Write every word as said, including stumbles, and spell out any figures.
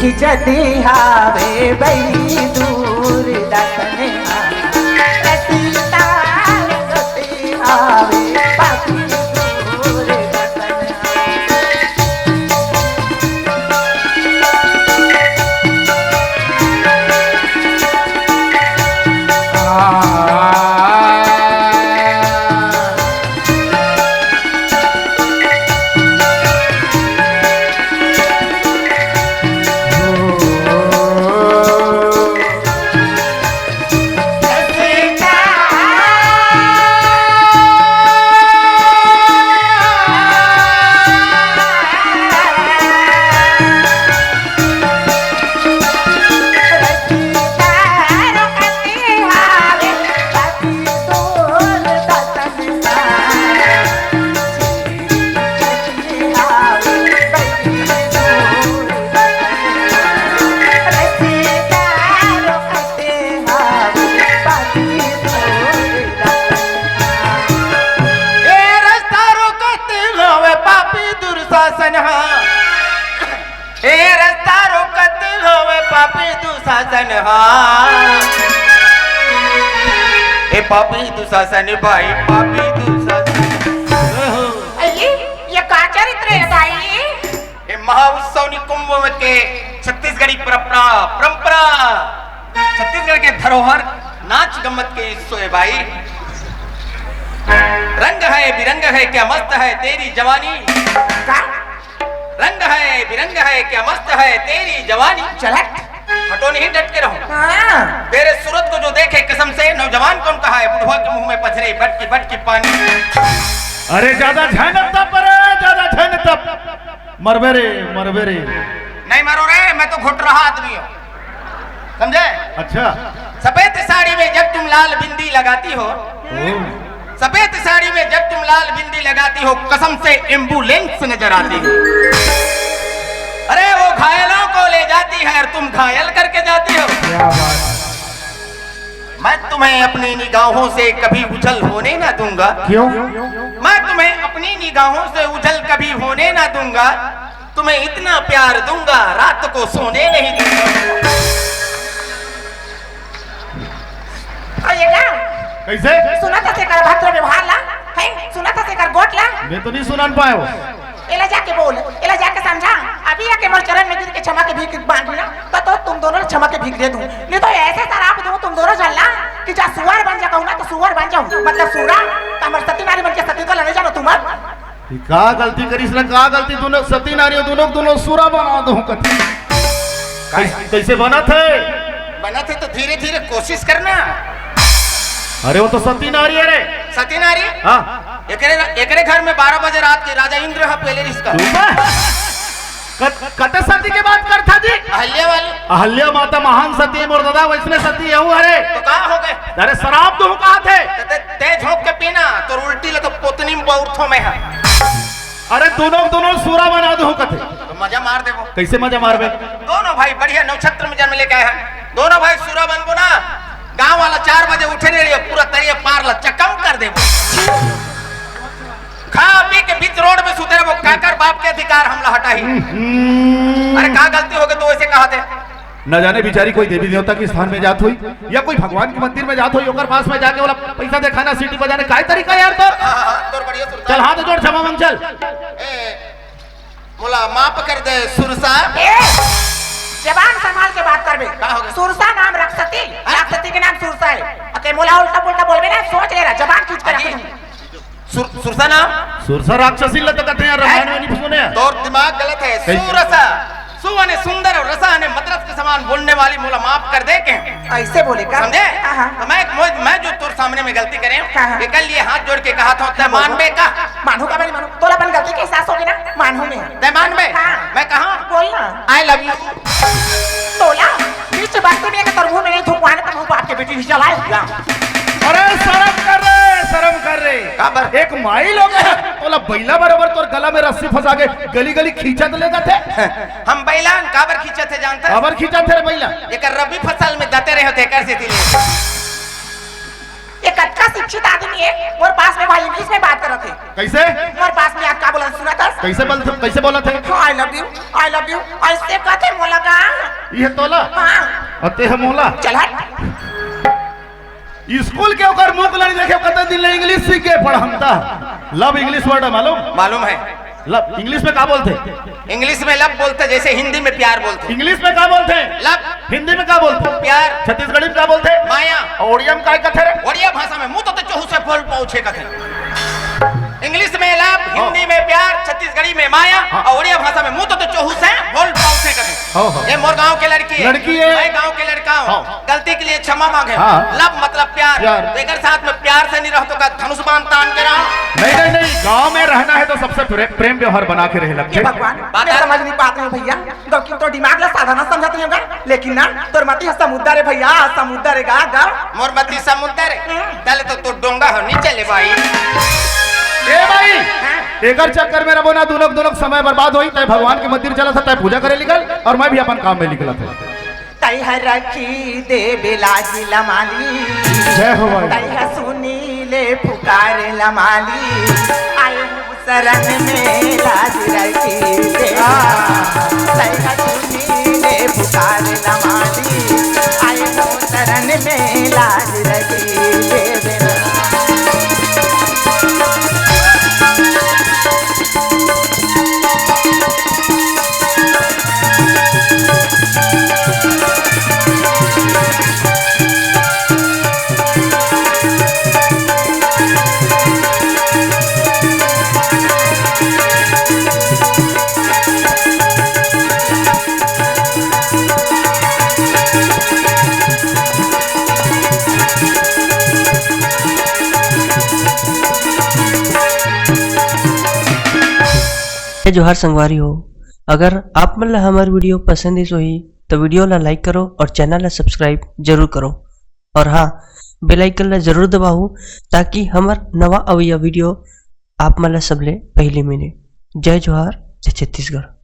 खिंचती हावे बई दूर दतने हावे, रसीदार गति हावे पापी दूर दतने हावे। ए रस्ता रोकत हवे पापी दुशासन हा। ए रस्ता रोकत हवे पापी दुशासन हा। ए पापी दुशासन भाई, पापी दुशासन। अरे, ये का चरित्र है भाई? ए महाउत्सवनी कुंभ के छत्तीसगढ़ी परंपरा, परंपरा, छत्तीसगढ़ के धरोहर नाच गम्मत के हिस्सो है भाई। रंग है बिरंग है क्या मस्त है तेरी जवानी। का? रंग है बिरंग है क्या मस्त है तेरी जवानी। चल हट। हटो नहीं, डट के रहो। हाँ। तेरे सूरत को जो देखे कसम से, नौजवान कौन कहा है बुढ़वा के मुंह में पथरे बटकी बटकी पानी। अरे ज्यादा झन तप रे, ज्यादा झन तप। मरबे रे, मरबे रे। नहीं मरो रे, मैं तो घुट रहा आदमी हूँ, समझे? अच्छा। सफेद साड़ी में जब तुम लाल बिंदी लगाती हो, ओ। सफेद साड़ी में जब तुम लाल बिंदी लगाती हो, कसम से एम्बुलेंस नजर आती हो। अरे वो घायलों को ले जाती है और तुम घायल करके जाती हो। क्या बात है। मैं तुम्हें अपनी निगाहों से कभी उझल होने ना दूंगा। क्यों? मैं तुम्हें अपनी निगाहों से उझल कभी होने ना दूंगा। तुम्हें इतना प्यार दूंगा, रात को सोने नहीं दूंगा। अरे का? कैसे? सुना था तेकर भद्र व्यवहार ला, हैं? सुना था तेकर गोठ ला। मैं तो नहीं सुनन पाए हो। एला जाके बोल, एला जाके समझा। अभी आके मोर चरण में गिर के क्षमा के भीख मांगी ना, तो, तो तुम दोनों ला क्षमा के भीख दे दूं, नहीं तो ऐसे शराप दूं तुम दोनों झन ला कि जा सुअर बन जा कहूं ना तो सुअर बन जाऊं, मतलब सूरा। तो हमर सती नारी मन के सती तो लड़े जानो तुम। ये का गलती करिस ना, का गलती? दोनों सती नारी हो, दोनों, दोनों सूरा बना दूं कथी। कैसे, कैसे बनत हे? बनत हे तो धीरे धीरे कोशिश करना। अरे वो तो सती नारी है रे। सती नारी? हाँ। एकरे, एकरे घर में बारह बजे रात के राजा इंद्र ह पहले रिश्ता। चुप। कत-, कते सती के बात करथा जी? अहल्या वाली। अहल्या माता महान सती हे मोर दादा, वैसने सती हे वो। अरे तो का हो गए? अरे शराब तो हूँ कहा थे। ते, ते, ते झोंक के पीना, तो उल्टी ले तो पोतनी में बउरथो मैं है। अरे दोनों, दोनों सूरा बना दो कथे। तो मजा मार देबो। कैसे मजा मारबे? दोनों भाई बढ़िया नक्षत्र में जन्म लेके आए हैं, दोनों भाई सूरा बनबो ना, गांव वाला चार बजे उठे नहीं रहिए, पूरा तरिया पार ला चकम कर देबो। खा पी के बीच रोड में सुते रहो, काकर बाप के अधिकार हमला हटाही। हम्म। अरे का गलती हो गई तो ऐसे कहा थे? न जाने बिचारी कोई देवी देवता के स्थान में जात होई या कोई भगवान के मंदिर में जात होई, ओकर पास में जाके बोला पैसा देखाना, सीटी बजाने, काय तरीका यार तोर? हाँ, हाँ, तोर बढ़िया सुरता। चल हाथ जोड़ क्षमा मांग चल। ए, मोला माफ कर दे सुरसा। ए, जबान संभाल के बात करबे। का हो गया? सुरसा नाम राक्षसी, राक्षसी के नाम सुरसा है। अके मोला उल्टा पुल्टा बोलबे ना, सोच ले रहा, जबान खींच के रख दूंगी। सुर-, सुरसा नाम? सुरसा राक्षसी ल तो कथे यार, रामायण में नहीं सुने हैं? तोर दिमाग गलत है। कैसे? सुरसा, सु अने सुंदर और रसा अने मदरस के समान बोलने वाली मोला माफ कर दे के। ऐसे बोले का? समझे? हाँ, हाँ। तो मैं, मैं, मैं जो तोर सामने में गलती करे, हाँ, हाँ। एकर लिए हाथ जोड़ के कहा था, तै मानबे का? मानू का, मैं मानू। तोला अपन गलती के एहसास होगे ना? मानू मैं। तै मानबे? हाँ। मैं कहा? बोल ना। I love you। तोला बीच बात में अगर तोर मुंह में नहीं थूकवाने तो मुंह बाप के बेटी नहीं चलाए। अरे शर्म कर रे, शर्म कर रे। काबर? एक माई लोग है, तोला बैला बरोबर तोर गला में रस्सी फंसा के गली गली खींचत ले जाथे। हम बैला काबर खींचत हे जानता? काबर खींचत हे रे बैला? एकर रबी फसल में दते रहे होते एकर से दिले। ये कतका शिक्षित आदमी हे, मोर पास में भाई इंग्लिश में बात करत हे। कइसे? मोर पास में आज का बोलत हे, सुनत हस? कइसे बोलत, कइसे बोलत हे? I love you, I love you, अइसे कथे मोला का? ये तोला? हाँ। अउ तेह मोला? चल हट। स्कूल के ओकर मुंह ल नइ देखे, कतका दिन ले इंग्लिश सीख के पढ़ंता। Love इंग्लिश word हे, मालूम? मालूम हे। Love इंग्लिश में का बोलथे? इंग्लिश में love बोलथे, जइसे हिंदी में प्यार बोलथे। इंग्लिश में का बोलथे? Love। हिंदी में का बोलथे? प्यार। छत्तीसगढ़ी में का बोलथे? माया। अउ ओड़िया में का कथे रे? ओड़िया भाषा में मुंह तो ते चोहू से बोल पाउछे कथे। इंग्लिश में love, हाँ। हिंदी में प्यार, छत्तीसगढ़ी में माया, हाँ। अउ ओड़िया भाषा में मुंह तो ते चोहू से बोल पाउछे कथे। हाँ, हाँ। ये मोर गांव के लड़की हे। लड़की हे। मैं गांव के लड़का हूँ। हाँ। गलती के लिए क्षमा मांगे। हाँ। Love मतलब प्यार। प्यार। तो एकर साथ में प्यार से नहीं रहो तो का धनुष बाण तान के रहो? नहीं, नहीं, नहीं, गांव में रहना है तो सबसे प्रे-, प्रेम व्यवहार बना के रहे लगथे। हे भगवान, बात मैं आ- समझ नहीं पात रहेंव भइया, गौकी तो दिमाग ला साधारण समझत रहेंव गा, लेकिन ना, तोर मति ह समुद्दर हे भइया, समुद्दर हे गा, गा। मोर मति समुद्दर हे? हम्म। तले तो तोर डोंगा ह नीचे ले भाई। ए भाई, हाँ? एकर चक्कर में रबो ना, दुनों, दुनों समय बर्बाद होई, तैं भगवान के मंदिर चलत हस, तैं पूजा करे निकल अउ मैं भी अपन काम में निकलत हँव। तैं ह रखी देबे लाज लमाली। जय हो भाई। तैं ह सुनी ले पुकार लमाली। आए हँव शरण में लाज रखी देबे। हाँ। तैं ह सुनी ले पुकार लमाली। आए हँव शरण में लाज रखी देबे। जय जोहार संगवारी हो, अगर आप मन ला हमर video पसंद आइस होही, त video ला like करो अउ channel ला subscribe जरूर करो। अउ हाँ, bell icon ला जरूर दबाहू, ताकि हमर नवा अवइया video आप मन ला सबले पहिली मिले। जय जोहार, जय छत्तीसगढ़।